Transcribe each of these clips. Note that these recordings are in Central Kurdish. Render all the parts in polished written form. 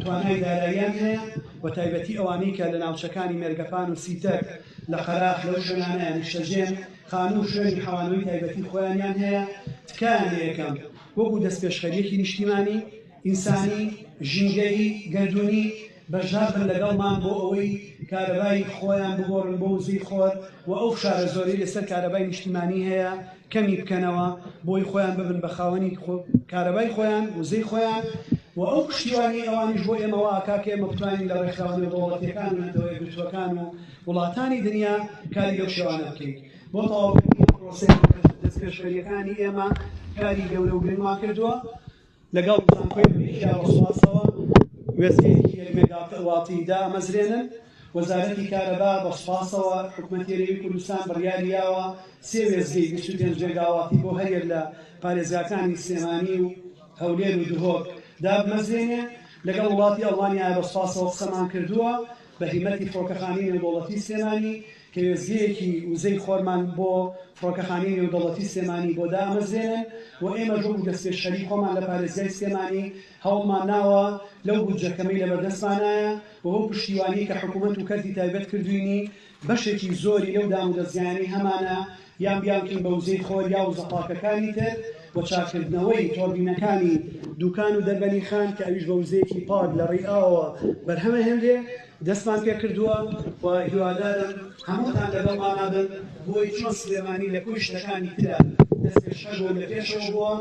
توانای داراییان هەیە بە تایبەتی ئەوانەی کە لە ناوچەکانی مێرگەپان و سیتەک لە قەراخ لەو شوێنانەیە نیشتەجێن خانوو و شوێنی حەوانەوەی تایبەتی خۆیانیان هەیە تکایان لێ ئەکەم وەکو دەستپێشخەرییەکی نیشتیمانی، ئینسانی، ژینگەیی، گەردوونی بەشدار بن لەگەڵمان بۆ ئەوەی کارەبای خۆیان بگۆڕن بۆ وزەی خۆر و ئەو فشارە زۆرەی لەسەر کارەبای نیشتیمانی هەیە کەمی بکەنەوە بۆی خۆیان ببن بە خاوەنی کارەبای خۆیان، وزەی خۆیان و ئەو پشتیوانیەی ئەوانیش بۆ ئێمە وا ئەکا کە ئێمە بتوانین لە ڕێکخراوە نێودەوڵەتیەکان و نەتەوە یەکگرتووەکان و وڵاتانی دنیا کاری لەو شێوانە بکەین. بۆ تەواوکردنی ئەم پرۆسەیە دەستپێشخەرییەکانی ئێمە کاری گەورە و گرنگمان کردووە لەگەڵ زانکۆی ئەمریکیا بە سوپاسەوە وێستگەیەکی یەک مێگاواتی دامەزرێنن. وەزارەتی کارەبا بە سوپاسەوە حکومەتی هەرێمی کوردستان بڕیاری یاوە سێ وێستگەی 25 مێگاواتی بۆ هەریەک لە پارێزگاکانی سلێمانی و هەولێر و دهۆک دابمەزرێنێ. لەگەڵ وڵاتی ئەڵمانیا بە سوپاسەوە قسەمان کردووە بە هیمەتی فڕۆکەخانەی نێودەوڵەتی سلێمانی کە وێستگەیەکی وزەی خۆرمان بۆ فڕۆکەخانەی نێودەوڵەتی سلێمانی بۆ دامەزرێنن و ئێمەش وەکو دەستپێشخەری خۆمان لە پارێزگای سلێمانی هەوڵمان ناوە لەو بودجە کەمەی لەبەردەستمانایە و بەو پشتیوانیەی کە حکومەت و کەرتی تایبەت کردوینی بەشێکی زۆری لەو دامودەزگایانەی هەمانە یان بیانکەین بە وزەی خۆر یا وزە پاکەکانی تر و چاککردنەوەی تۆربینەکانی دوکان و دەربەنیخان کە ئەویش بە وزەیەکی پاک لە ڕێی ئاوەوە بەرهەمەهێنرێ دەستمان پێکردووە و هیوادارم هەمووتان لەگەڵمانا بن بۆی چۆن سلێمانی لە کۆی شتەکانی ترا دەستپێشخەر بووە و لە پێشەوە بووە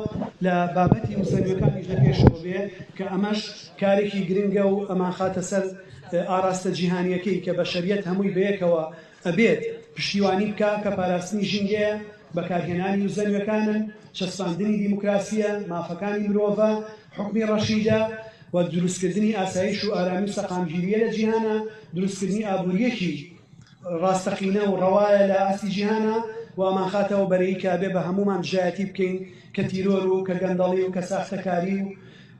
لە بابەتی وزە نوێکانیش لە پێشەوە بێ کە ئەمەش کارێکی گرنگە و ئەمانخاتە سەر ئاراستە جیهانیەکەی کە بەشەریەت هەمووی بەیەکەوە ئەبێت پشتیوانی بکا کە پاراستنی ژینگەیە، بەکارهێنانی وزە نوێکانن، چەسپاندنی دیموکراسییە، مافەکانی مرۆڤە، حوکمی ڕەشیدە و دروستکردنی ئاسایش و ئارامی و سەقامگیرییە لە جیهانا، دروستکردنی ئابوورییەکی ڕاستەقینە و ڕەوایە لە ئاستی جیهانا و ئەمانخاتەوە بەرەی کە ئەبێ بە هەموومان دژایەتی بکەین کە تیرۆر و کە گەندەڵی و کە ساختەکاری و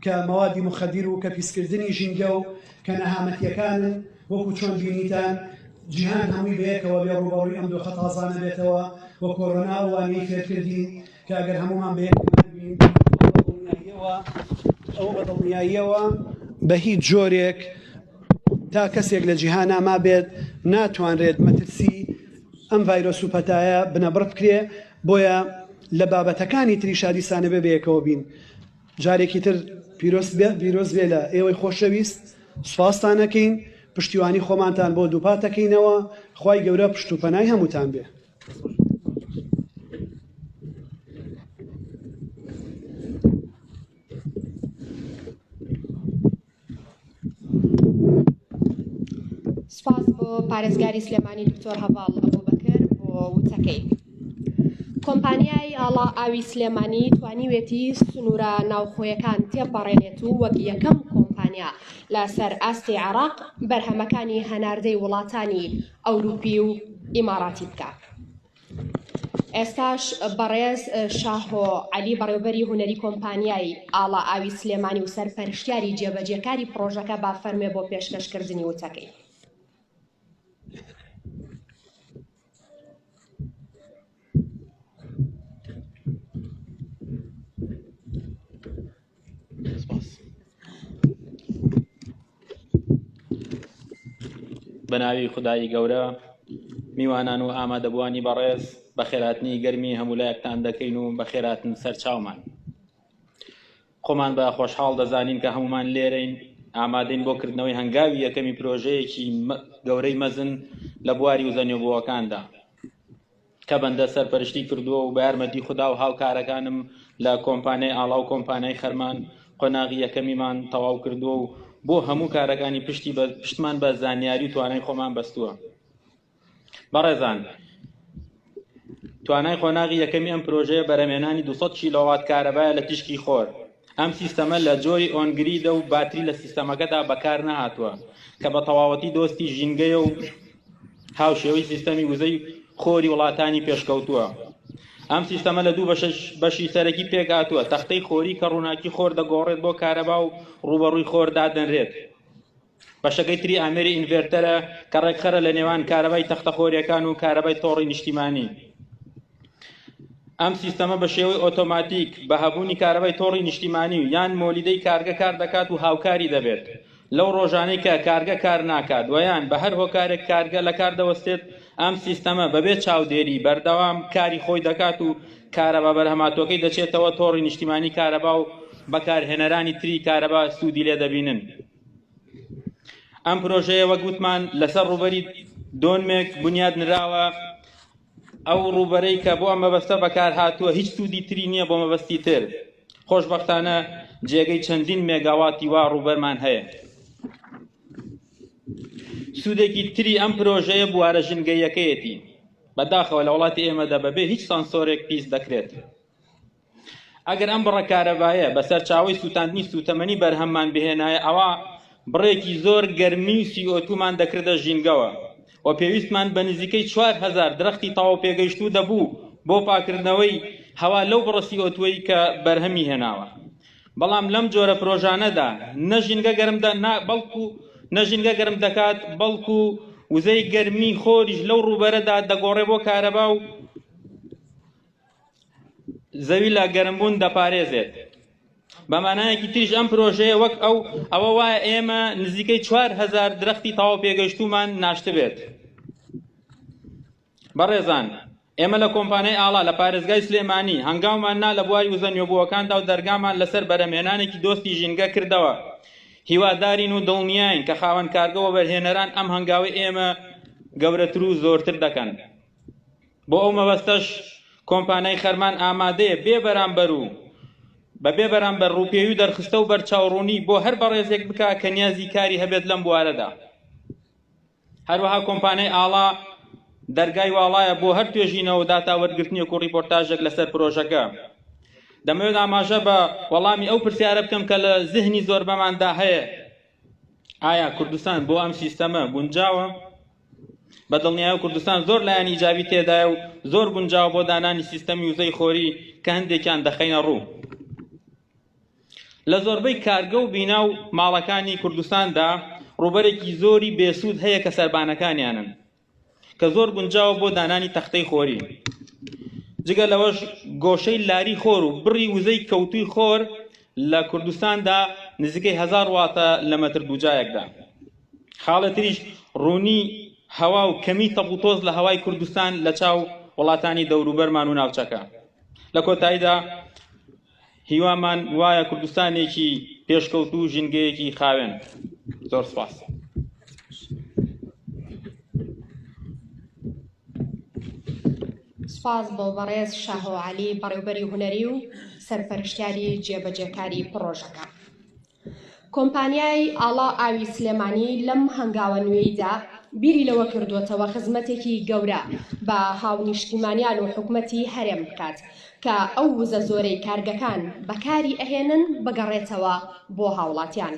کە مەوادی موخەدیر و کە پیسکردنی ژینگە و کە نەهامەتییەکانن. وەکو چۆن بینیتان جیهان هەمووی بەیەکەوە بێ ڕووبەڕووی ئەم دۆخە تازانە بێتەوە و کۆرۆنا ئەو وانەی فێرکردین کە ئەگەر هەموومان بەیەکەوە نەبین ئەوە بە دڵنیاییەوە بە هیچ جۆرێک تا کەسێک لە جیهانا مابێت ناتوانرێت مەترسی ئەم ڤایرۆس و پەتایە بنەبڕ بکرێ بۆیە لە بابەتەکانی تریشا دیسانە بێ بەیەکەوە بین جارێکی تر پیرۆز بێ پیرۆز بێ لە ئێوەی خۆشەویست سوپاستان ئەکەین پشتیوانی خۆمانتان بۆ دووپات ئەکەینەوە خوای گەورە پشت و پەنای هەمووتان بێ. سوپاس بۆ پارێزگاری سلێمانی دکتۆر هەڤاڵ ئەبوبەکر بۆ وتەکەی. کۆمپانیای ئاڵا ئاوی سلێمانی توانیوێتی سنوورە ناوخۆیەکان تێپەڕێنێت و وەک یەکەم کۆمپانیا لەسەر ئاستی عێراق بەرهەمەکانی هەناردەی وڵاتانی ئەوروپی و ئیماراتی بکات. ئێستاش بەڕێز شاهۆ عەلی بەڕێوبەری هونەری کۆمپانیای ئاڵا ئاوی سلێمانی و سەرپەرشتیاری جێبەجێکاری پڕۆژەکە با فەرموێ بۆ پێشکەشکردنی وتەکەی. بە ناوی خودای گەورە میوانان و ئامادەبووانی بەڕێز بەخێراتنی گەرمی هەموو لایەکتان دەکەین و بەخێراتن سەرچاومان خۆمان بە خۆشحاڵ دەزانین کە هەمومان لێرەین ئامادەین بۆ کردنەوەی هەنگاوی یەکەمی پرۆژەیەکی گەورەی مەزن لە بواری وزە نوێبووەکاندا کە بەندە سەرپەرشتی کردووە و بە یارمەتی خودا و هاوکارەکانم لە کۆمپانیای ئاڵا و کۆمپانیای خەرمان قۆناغی یەکەمیمان تەواو کردووە و بۆ هەموو کارەکانی پشتی بە پشتمان بە زانیاری و توانای خۆمان بەستووە. بەڕێزان توانای قۆناغی یەکەمی ئەم پرۆژەیە بەرهەمهێنانی 200 کیلۆوات کارەبایە لە تیشکی خۆر. ئەم سیستەمە لە جۆری on grid ە و باتری لە سیستەمەکەدا بەکار نەهاتووە کە بە تەواوەتی دۆستی ژینگەیە و هاوشێوەی سیستەمی وزەی خۆری وڵاتانی پێشکەوتووە. ئەم سیستەمە لە دوو بەشی سەرەکی پێکهاتووە، تەختەی خۆری کە ڕووناکی خۆر دەگۆڕێت بۆ کارەبا و ڕووبەڕووی خۆر دادەنرێت. بەشەکەی تری ئامێری ئینڤێرتەرە کە ڕێکخەرە لە نێوان کارەبای تەختە خۆریەکان و کارەبای تۆڕی نیشتیمانی. ئەم سیستەمە بە شێوەی ئۆتۆماتیک بە هەبوونی کارەبای تۆڕی نیشتیمانی و یان مۆلیدەی کارگە کار دەکات و هاوکاری دەبێت. لەو ڕۆژانەی کە کارگە کار ناکات و یان بە هەر هۆکارێک کارگە لە کار دەوەستێت، ئەم سیستەمە بەبێ چاودێری بەردەوام کاری خۆی دەکات و کارەبا بەرهەمهاتووەکەی دەچێتەوە تۆڕی نیشتیمانی کارەبا و بەکارهێنەرانی تری کارەبا سوودی لێ دەبینن. ئەم پرۆژەیە وەک وتمان لەسەر ڕووبەری دۆنمێک بنیاد نراوە، ئەو ڕووبەرەی کە بۆ ئەم مەبەستە بەکارهاتووە هیچ سوودی تری نییە بۆ مەبەستی تر. خۆشبەختانە جێگەی چەندین مێگاواتی وا ڕووبەرمان هەیە. سوودێکی تری ئەم پرۆژەیە بوارە ژینگەییەکەیەتی. بەداخەوە لە وڵاتی ئێمەدا بەبێ هیچ سانسۆرێک پیس دەکرێت. ئەگەر ئەم بڕە کارەبایە بە سەرچاوەی سووتاندنی سووتەمەنی بەرهەممان بهێنایە ئەوا بڕێکی زۆر گەرمی و CO2 مان دەکردە ژینگەوە و پێویستمان بە نزیکەی 4000 درەختی تەواو پێگەیشتوو دەبوو بۆ پاکردنەوەی هەوا لەو بڕە CO2 ی کە بەرهەمی هێناوە. بەڵام لەم جۆرە پرۆژانەدا نە ژینگە گەرم بەڵکو نە ژینگە گەرم دەکات بەڵکو وزەی گەرمی خۆریش لەو ڕووبەرەدا دەگۆڕێ بۆ کارەبا و زەوی لە گەرمبوون دەپارێزێت. بە مانایەکی تریش ئەم پرۆژەیە وەک ئەو ئەوە وایە ئێمە نزیکەی 4000 درەختی تەواو پێگەیشتوومان ناشتبێت. بەڕێزان ئێمە لە کۆمپانیای ئاڵا لە پارێزگای سلێمانی هەنگاومان نا لە بواری وزە نوێبووەکاندا و دەرگامان لەسەر بەرهەمهێنانێکی دۆستی ژینگە کردەوە. هیوادارین و دڵنیاین کە خاوەن کارگە وەبەرهێنەران ئەم هەنگاوەی ئێمە گەورەتر و زۆرتر دەکەن. بۆ ئەو مەبەستەش کۆمپانیای خەرمان ئامادەیە بێ بەرامبەر و بە بێ بەرامبەر ڕووپێوی و دەرخستە و بەرچاوڕوونی بۆ هەر بەڕێزێک بکا کە نیازی کاری هەبێت لەم بوارەدا. هەروەها کۆمپانیای ئاڵا دەرگای واڵایە بۆ هەر توێژینەوە و داتا وەرگرتنێک و ڕیپۆرتاژێک لەسەر پرۆژەکە. دەمەوێت ئاماژە بە وەڵامی ئەو پرسیارە بکەم کە لە زهنی زۆربەماندا هەیە، ئایا کوردستان بۆ ئەم سیستەمە گونجاوە؟ بە دڵنیایەوە کوردستان زۆر لایەنی ئیجابی تێدایە و زۆر گونجاوە بۆ دانانی سیستەمی وزەی خۆری کە هەندێکیان دەخەینە ڕوو. لە زۆربەی کارگە و بینا و ماڵەکانی کوردستاندا ڕووبەرێکی زۆری بێسوود هەیە کە سەربانەکانیانن کە زۆر گونجاوە بۆ دانانی تەختەی خۆری. جگە لەوەش گۆشەی لاری خۆر و بڕی وزەی کەوتووی خۆر لە کوردستاندا نزیکەی هەزار واتە لە مەتر دووجایەکدا. خاڵێ تریش ڕوونی هەوا و کەمی تەپ و تۆز لە هەوای کوردستان لە چاو وڵاتانی دەوروبەرمان و ناوچەکە. لە کۆتاییدا هیوامان وایە کوردستانێکی پێشکەوتوو و ژینگەیەکی خاوێن. زۆر سپاس. سوپاس بۆ بەڕێز شاهۆ عەلی بەڕێوبەری هونەری و سەرپەرشتیاری جێبەجێکاری پڕۆژەکە. کۆمپانیای ئاڵا ئاوی سلێمانی لەم هەنگاوە نوێیدا بیری لەوە کردووەتەوە خزمەتێکی گەورە بە هاونیشتیمانیان و حکومەتی هەرێم بکات کە ئەو وزە زۆرەی کارگەکان بەکاری ئەهێنن بگەڕێتەوە بۆ هاوڵاتیان.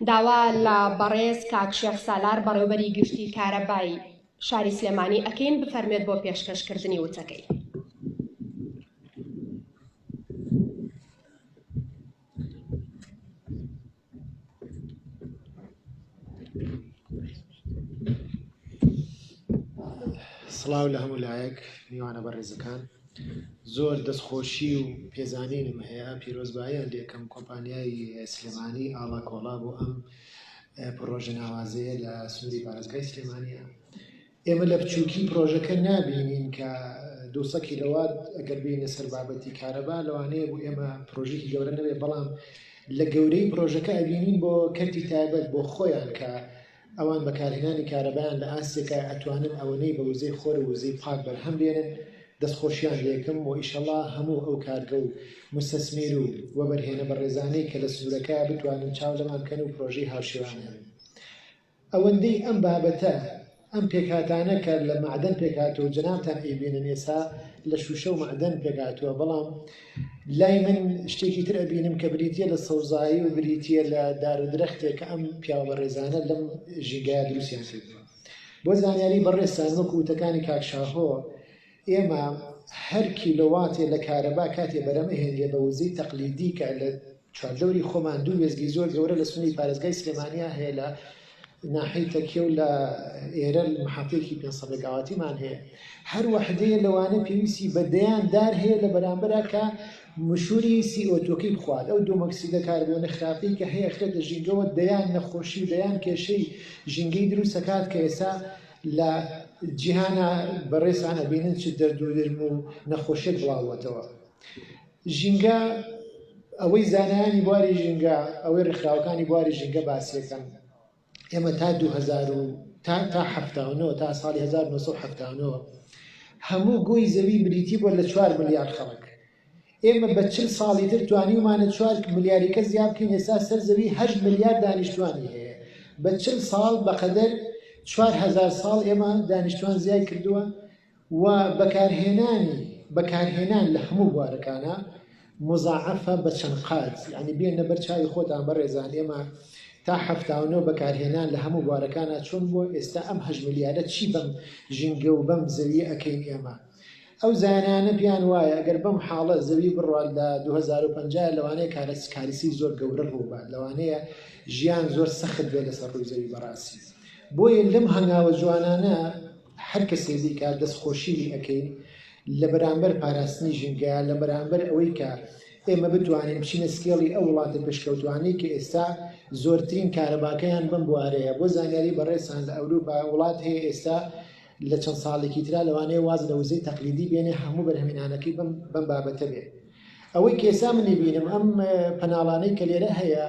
داوا لە بەڕێز کاک شێخ سالار بەڕێوبەری گشتی کارەبای شاری سلێمانی ئەکەین بفەرمێت بۆ پێشکەشکردنی وتەکەی. سڵاو لە هەموو لایەک میوانە بەڕێزەکان زۆر دەستخۆشی و پێزانینم هەیە پیرۆزباییان لێکەم کۆمپانیای سلێمانی ئاڵا کۆڵا بۆ ئەم پڕۆژە ناوازەیە لە سنووری پارێزگای سلێمانیە ئێمە لە بچووکی پرۆژەکە نابینین کە 200 کیلۆوات ئەگەر بینە سەر بابەتی کارەبا لەوانەیە بۆ ئێمە پرۆژێکی گەورە نەبێت بەڵام لە گەورەی پرۆژەکە ئەبینین بۆ کەرتی تایبەت بۆ خۆیان کە ئەوان بەکارهێنانی کارەبایان لە ئاستێکە ئەتوانن ئەوەنەی بە وزەی خۆر و وزەی پاک بەرهەم بێنن دەستخۆشیان لێکم و ئیشەڵا هەموو ئەو کارگە و موستەسمیر و وەبەرهێنە بەڕێزانەی کە لە سنوورەکە بتوانن چاو لەمان بکەن و پرۆژەی هاوشێوەیان هەبن. ئەوەندەی ئەم بابەتە، ئەم پێکهاتانە کە لە مەعدەن پێکهاتووە و جەنابتان ئەیبینن ئێستا لە شووشە و مەعدەن پێکهاتووە، بەڵام لای من شتێکی تر ئەبینم کە بریتییە لە سەوزایی و بریتییە لە دار و درەختێک کە ئەم پیاوە بەڕێزانە لەم ژینگەیە دروستیان کردووە. بۆ زانیاری بەڕێزتان وەکو وتەکانی کاک شاهۆ، ئێمە هەر کیلۆواتێ لە کارەبا کاتێ بەرەم ئەهێنرێ بە وزەی تەقلیدی کە لە چواردەوری خۆمان دوو وێستگەی زۆر گەورە لە سنووری پارێزگای سلێمانیا هەیە لە ناحیەی تەکیە و لە ئێرە محەتەیەکی 500 مێگاواتیمان هەیە هەر وەحدەیە لەوانە پێویستی بە دەیان دار هەیە لە بەرامبەرا کە مشوری CO2 ەکەی بخوات، ئەو دومۆکسیدە کاربۆنە خراپەی کە هەیە ئەخرێتە ژینگەوە دەیان نەخۆشی و دەیان کێشەی ژینگەی دروست ئەکات کە ئێستا لە جیهانا بەڕێزتان ئەبینن چ دەرد و درم و نەخۆشیەک بڵاوبۆتەوە. ژینگە ئەوەی زانایانی بواری ژینگە ئەوەی ڕێکخراوەکانی بواری ژینگە باسیەکەن ئێمە تا 2000 و تا تا 79 تا ساڵی 1979 هەموو گۆی زەوی بریتی بووە لە 4 ملیار خەڵک ئێمە بە 40 ساڵی تر توانیومانە 4 ملیاری کە زیاد بکەین ئێستا سەر زەوی 8 ملیار دانیشتوانی هەیە بە 40 ساڵ بەقەدەر 4000 ساڵ ئێمە دانیشتوان زیای کردووە و بەکارهێنانی بەکارهێنان لە هەموو بوارەکانا موزاعەفە بە چەند قات یانی بێنە بەر چاوی خۆتان بەڕێزان ئێمە تا 79 بەکارهێنان لە هەموو بوارەکانا چۆن بووە ئێستا ئەم هەشت ملیارە چی بەم ژینگە و بەم زەویە ئەکەین ئێمە ئەو زانایانە پێیان وایە ئەگەر بەم حاڵە زەوی بڕوات لە 2050 لەوانەیە کارەس کاریسی زۆر گەورە ڕووبات لەوانەیە ژیان زۆر سەخت بێت لەسەر ڕووی زەوی بەڕاستی بۆیە لەم هەنگاوە جوانانە هەر کەسێ بیکات دەست خۆشی لی ئەکەین لە بەرامبەر پاراستنی ژینگە لە بەرامبەر ئەوەی کە ئێمە بتوانین بچینە scale ی ئەو وڵاتە پێشکەوتوانەی کە ئێستا زۆرترین کارەباکەیان بەم بوارەیە بۆ زانیاری بەڕێزتان لە ئەوروپا وڵات هەیە ئێستا لە چەند ساڵێکی ترا لەوانەیە واز لە وزەی تەقلیدی بێنێ هەموو بەرهەمهێنانەکەی بەم بەم بابەتە بێ ئەوەی کە ئێستا من ئەیبینم ئەم پەناڵانەی کە لێرە هەیە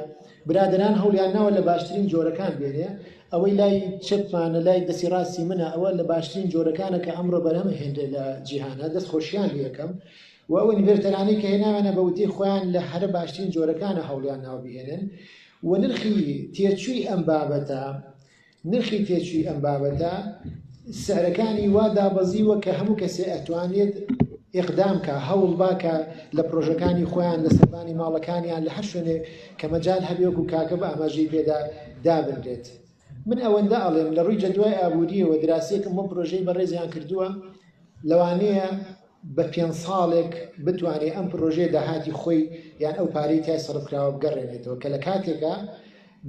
برادەران هەوڵیان ناوە لە باشترین جۆرەکان بێنێ ئەوەی لای چەپمانە لای دەستی ڕاستی منە ئەوە لە باشترین جۆرەکانە کە ئەمڕۆ بەرهەم هێنرێ لە جیهانە دەست خۆشیان لەکەم و ئەو inverter انەی کە هێناویانە بە وتەی خۆیان لە هەرە باشترین جۆرەکانە هەوڵیان ناوە بهێنن و نرخی تێچووی ئەم بابەتە نرخی تێچووی ئەم بابەتە سعرەکانی وا دابەزیوە کە هەموو کەسێ ئەتوانێت ئیقدام کا هەوڵ با کە لە پرۆژەکانی خۆیان لە سەربانی ماڵەکانیان لە هەر شوێنێک کە مەجال هەبێ وەکو کاکە بە ئاماژەی پێدا دابنرێت. من ئەوەندە ئەڵێم لە ڕووی جەدوای ئابووریەوە دراسەیەکم بۆم پرۆژەی بەڕێزیان کردووە لەوانەیە بە پێنج ساڵێک بتوانێ ئەم پرۆژەیە داهاتی خۆی یان ئەو پارەی تای سەرف کراوە بگەڕێنێتەوە کە لە کاتێکا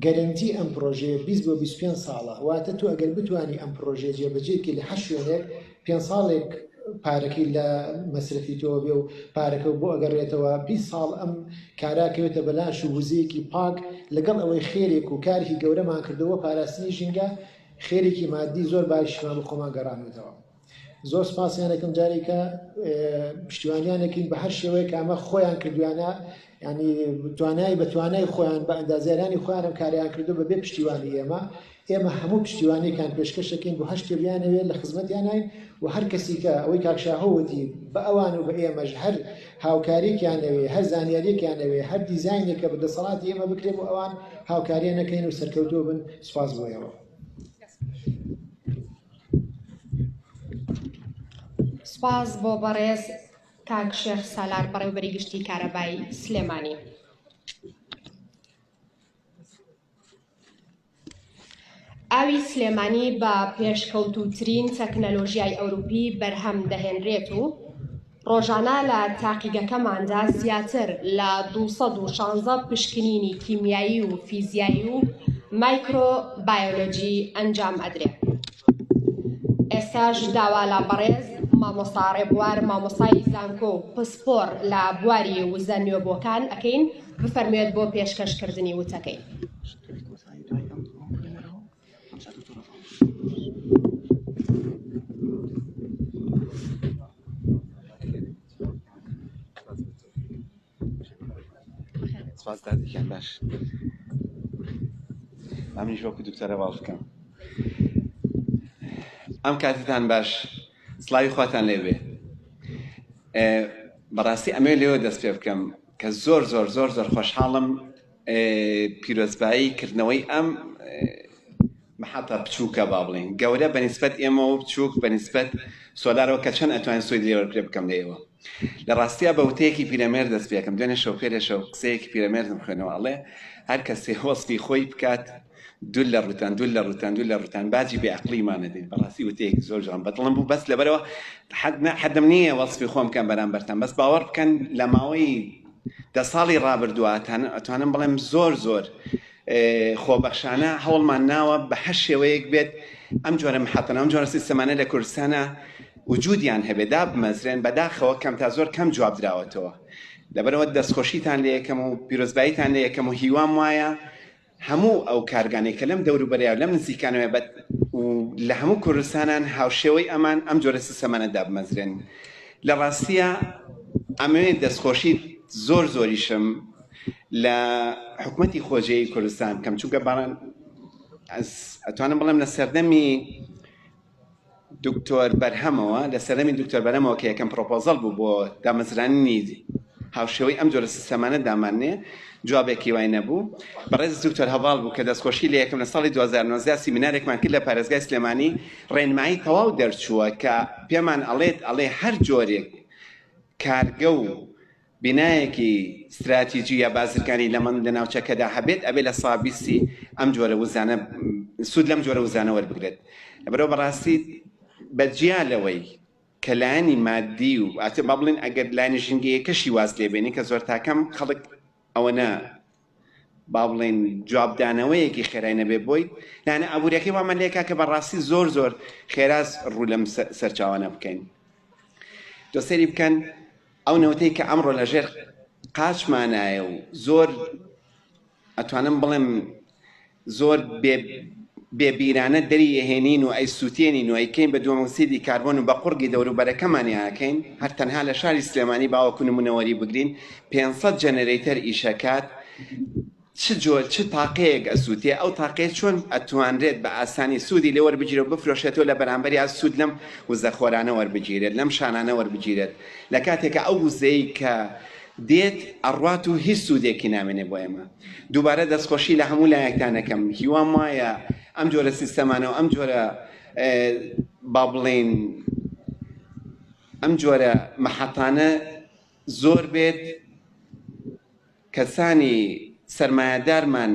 گەرەنتی ئەم پرۆژەیە 20 بۆ 25 ساڵە واتە تۆ ئەگەر بتوانی ئەم پرۆژەیە جێبەجێ بکەی لە هەر شوێنێک پێنج ساڵێک پارەکەی لە مەسرەفی تۆوە بێ و پارەکە بۆ ئەگەڕێتەوە 20 ساڵ ئەم کارا کەوێتە بەلاش و وزەیەکی پاک لەگەڵ ئەوەی خێرێک و کارێکی گەورەمان کردەوە پاراستنی ژینگە خێرێکی مادی زۆر باشیشمان بۆ خۆمان گەڕانێتەوە. زۆر سپاسیان ئەکەم جارێکە پشتیوانیان ئەکەین بە هەر شێوەیە کە ئەمە خۆیان کردویانە ینی توانای بە توانای خۆیان بە ئەندازیارانی خۆیان ئەم کاریان کردو بەبێ پشتیوانی ئێمە ئێمە هەموو پشتیوانێکان پێشکەشەکەین بۆ هەر شتێ بیانەوێت لە خزمەتیانین و هەر کەسی کە ئەوەی کاک شاهۆ وتی بە ئەوان و بە ئێمەش هەر هاوکاریێکیان نەوێ هەر زانیاریێکیان نەوێ هەر دیزاینێکە بە دەسەڵاتی ئێمە بکرێ بۆ ئەوان هاوکاریان نەکەین و سەرکەوتوو بن سپاس بۆ ئێوە. سوپاس بۆ بەڕێز کاک شێخ سالار بەڕێوبەری گشتی کارەبای سلێمانی. ئاوی سلێمانی بە پێشکەوتووترین تەکنەلۆژیای ئەوروپی بەرهەم دەهێنرێت و ڕۆژانە لە تاقیگەکەماندا زیاتر لە 216 پشکنینی کیمیایی و فیزیایی و مایکرۆبایۆلۆجی ئەنجام ئەدرێ. ئێستاش داوا لە بەڕێز مامۆستا ڕێبوار مامۆستای زانکۆ و پسپۆڕ لە بواری وزە نوێبووەکان ئەکەین بفەرموێت بۆ پێشکەشکردنی وتەکەی. سپاس دادێکیان باش ئەمنیش وەکو دکتۆرە باڵ بکەم ئەم کاتتان باش سلاوی خواتان لێبێ بەڕاستی ئەمێ لێوە دەست پێ بکەم کە زۆر زۆر زۆر زۆر خۆشحاڵم پیرۆزبایی کردنەوەی ئەم محەتە بچووکە با بڵێین گەورە بە نیسبەت ئێمەوە بچووک بە نیسبەت سۆلارەوە کە چەند ئەتوانین سوود لێ وەرگرێ بکەم لە ئێوە لە ڕاستیا بە وتەیەکی پیرەمێرد دەست پێکەم دوێنێ شەو پێرێ شەو قسەیەکی پیرەمێردم خوێنەوە ئەڵێ هەر کەسێ وەسفی خۆی بکات دوور لە ڕوتان دوور لە ڕوتان دوور لە ڕوتان باجی بێ عەقڵیمان ئەدەین بەڕاستی وتەیەکی زۆر جوان بەدڵم بوو بەس لەبەرەوە حەد حەدم نییە وەسفی خۆم بکەم بەرامبەرتان بەس باوەڕ بکەن لە ماوەی دە ساڵی ڕابردووە ئەتوانم بڵێم زۆر زۆر خۆبەخشانە هەوڵمان ناوە بە هەر شێوەیەک بێت ئەم جۆرە محەتەنە ئەم جۆرە سیستەمانە لە کوردستانە وجودیان هەبێ دابمەزرێن بەداخەوە کەم تا زۆر کەم جواب دراوەتەوە. لەبەرئەوە دەستخۆشیتان لێ ئەکەم و پیرۆزباییتان لێ ئەکەم و هیوام وایە هەموو ئەو کارگانەی کە لەم دەوروبەرەیە و لەم نزیکانەوەیە بە و لە هەموو کوردستانان هاوشێوەی ئەمان ئەم جۆرە سیستەمانە دابمەزرێن. لە ڕاستییا ئەمەوێت دەستخۆشی زۆر زۆریشم لە حکومەتی خۆجێی کوردستان بکەم چونکە بەڕان ئەتوانم بڵێم لە سەردەمی دکتۆر بەرهەمەوە، لە سەردەمی دکتۆر بەرهەمەوە کە یەکەم پرۆپۆزەڵ بوو بۆ دامەزراننی هاوشێوەی ئەم جۆرە سیستەمانە داماننێ، جوابێکی وای نەبوو. بەڕێز دکتۆر هەڤاڵ بوو کە دەستخۆشی لێ یەکەم لە ساڵی 2019 سیمینارێکمان کرد لە پارێزگای سلێمانی، ڕێنمایی تەواو دەرچووە کە پێمان ئەڵێت ئەڵێ هەر جۆرێک کارگە و بینایەکی ستراتیجی یا بازرگانی لە لە ناوچەکەدا هەبێت ئەبێ لە سا بیستی ئەم جۆرە وزانە سوود لەم جۆرە وزانە وەربگرێت لەبەرئەوە بەڕاستی بە جیا لەوەی کە لایەنی مادی و ئەتە با بڵێن ئەگەر لایەنی ژینگەیەکەشی واز لێ بێنی کە زۆر تاکەم خەڵک ئەوەنە با بڵێین جوابدانەوەیەکی خێرای نەبێ بۆی لایەنە ئابووریەکەی وامان لێکا کە بەڕاستی زۆر زۆر خێراز ڕوو لەم سەرچاوانە بکەین تۆ سەیری بکەن ئەو نەوتەی کە ئەمڕۆ لەژێر قاچمانایە و زۆر ئەتوانم بڵێم زۆر بێ بێ بیرانە دەری ئەهێنین و ئەیسووتێنین و ئەیکەین بە دووەمۆکسیدی کاربۆن و بە قوڕگی دەوروبەرەکەمانی ئەکەین هەر تەنها لە شاری سلێمانی با وەکو نموونە وەری بگرین 500 generator ئیشەکات چ جۆر چ تاقەیەک ئەسووتێ ئەو تاقەیە چۆن ئەتوانرێت بە ئاسانی سوودی لێ وەربگیرێ و بفرۆشێتەوە لە بەرامبەریا سوود لەم وزەخۆرانە وەربگیرێت لەم شانانە وەربگیرێت لە کاتێکا ئەو وزەی کە دێت ئەڕوات و هیچ سوودێکی نامێنێ بۆ ئێمە. دووبارە دەستخۆشی لە هەموو لایەکتان ئەکەم هیوام وایە ئەم جۆرە سیستەمانە و ئەم جۆرە با بڵێین ئەم جۆرە مەحەتانە زۆر بێت کەسانی سەرمایەدارمان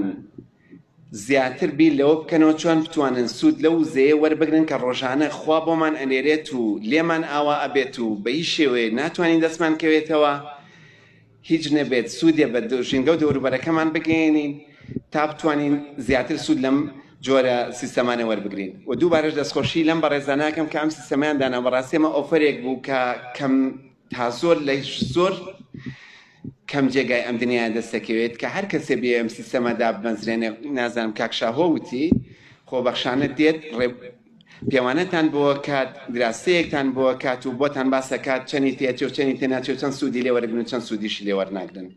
زیاتر بیر لەوە بکەنەوە چۆن بتوانن سوود لەو وزەیە وەربگرن کە ڕۆژانە خوا بۆمان ئەنێرێت و لێمان ئاوا ئەبێت و بە هیچ شێوەیەک ناتوانین دەستمان کەوێتەوە هیچ نەبێت سوودێ بە ژینگە و دەوروبەرەکەمان بگەیەنین تا بتوانین زیاتر سوود لەم جۆرە سیستەمانە وەربگرین و دووبارەش دەستخۆشی لەم بەڕێزانە ئەکەم کە ئەم سیستەمەیان دانا بەڕاستی ئەمە offer ێک بوو کە کەم تا زۆر لە زۆر کەم جێگای ئەم دنیایە دەست دەکەوێت کە هەر کەسێ بێ ئەم سیستەمە دابمەزرێنێ نازانم کاک شاهۆ وتی خۆبەخشانە دێت ڕێ پێوانەتان بۆ کات دراستەیەکتان بۆ کات و بۆتان باسە کات چەنی تێچێ و چەنی تێناچێ و چەند سوودی لێ وەرگن و چەند سوودیشی لێ وەرناگرن.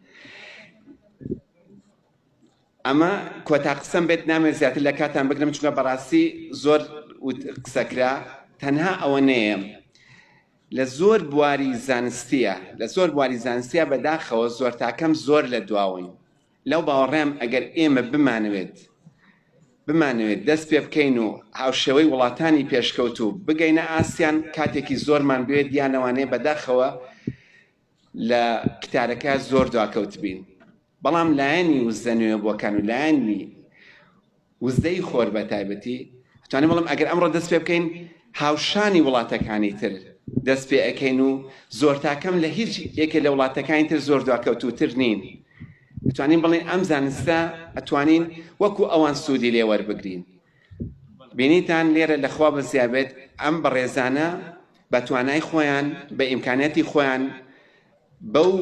ئەمە کۆتا قسەم بێت نامەوێت زیاتر لە کاتان بگرم چونکە بەڕاستی زۆر قسە کرا تەنها ئەوە نەیە لە زۆر بواری زانستیە لە زۆر بواری زانستیە بەداخەوە زۆر تاکەم زۆر لە دواوین لەو باوەڕێم ئەگەر ئێمە بمانەوێت بمانەوێت دەست پێ بکەین و هاوشێوەی وڵاتانی پێشکەوتوو بگەینە ئاستیان کاتێکی زۆرمان بوێت یان لەوانەیە بەداخەوە لە قیتارەکە زۆر دواکەوتبین بەڵام لایەنی وزە نوێبووەکان و لایەنی وزەی خۆر بە تایبەتی ئەتوانم بڵێم ئەگەر ئەمڕۆ دەست پێ بکەین هاوشانی وڵاتەکانی تر دەست پێ ئەکەین و زۆر تاکەم لە هیچ یەکێ لە وڵاتەکانی تر زۆر دواکەوتووتر نین ئەتوانین بڵێن ئەم زانستە ئەتوانین وەکو ئەوان سوودی لێ وەربگرین بینیتان لێرە لەخوا بەزیابێت ئەم بەڕێزانە بە توانای خۆیان بە ئیمکانیاتی خۆیان بەو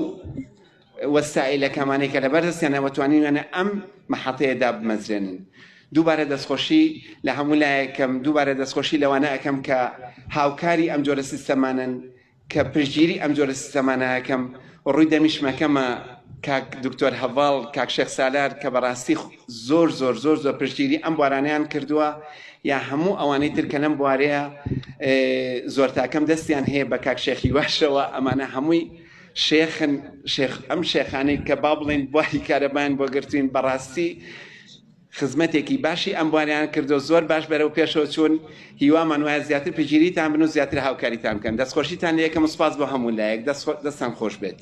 وەسائیلە کەمانەی کە لەبەر دەستیانە وە توانیویانە ئەم مەحەتەیە دابمەزرێنن. دووبارە دەستخۆشی لە هەموو لایەکەم، دووبارە دەستخۆشی لەوانە ئەکەم کە هاوکاری ئەم جۆرە سیستەمانەن، کە پشتگیری ئەم جۆرە سیستەمانە ئەکەم و ڕووی دەمیشمەکەمە کاک دکتۆر هەڤاڵ، کاک شێخ سالار کە بەڕاستی زۆر زۆر زۆر زۆر پشتگیری ئەم بوارانەیان کردووە یا هەموو ئەوانەی تر کە لەم بوارەیە زۆر تاکەم دەستیان هەیە بە کاک شێخ هیواشەوە ئەمانە هەمووی شێخن شێخ ئەم شێخانەی کە با بڵێن بواری کارەبایان بۆ گرتوین بەڕاستی خزمەتێکی باشی ئەم بواریان کردو زۆر باش بەرەو پێشەوە چوون هیوامان وایە زیاتر پشتگیریتان بن و زیاتر هاوکاریتان بکەن دەستخۆشیتان لە یەکەم و سپاس بۆ هەموو لایەک دەستان خۆش بێت.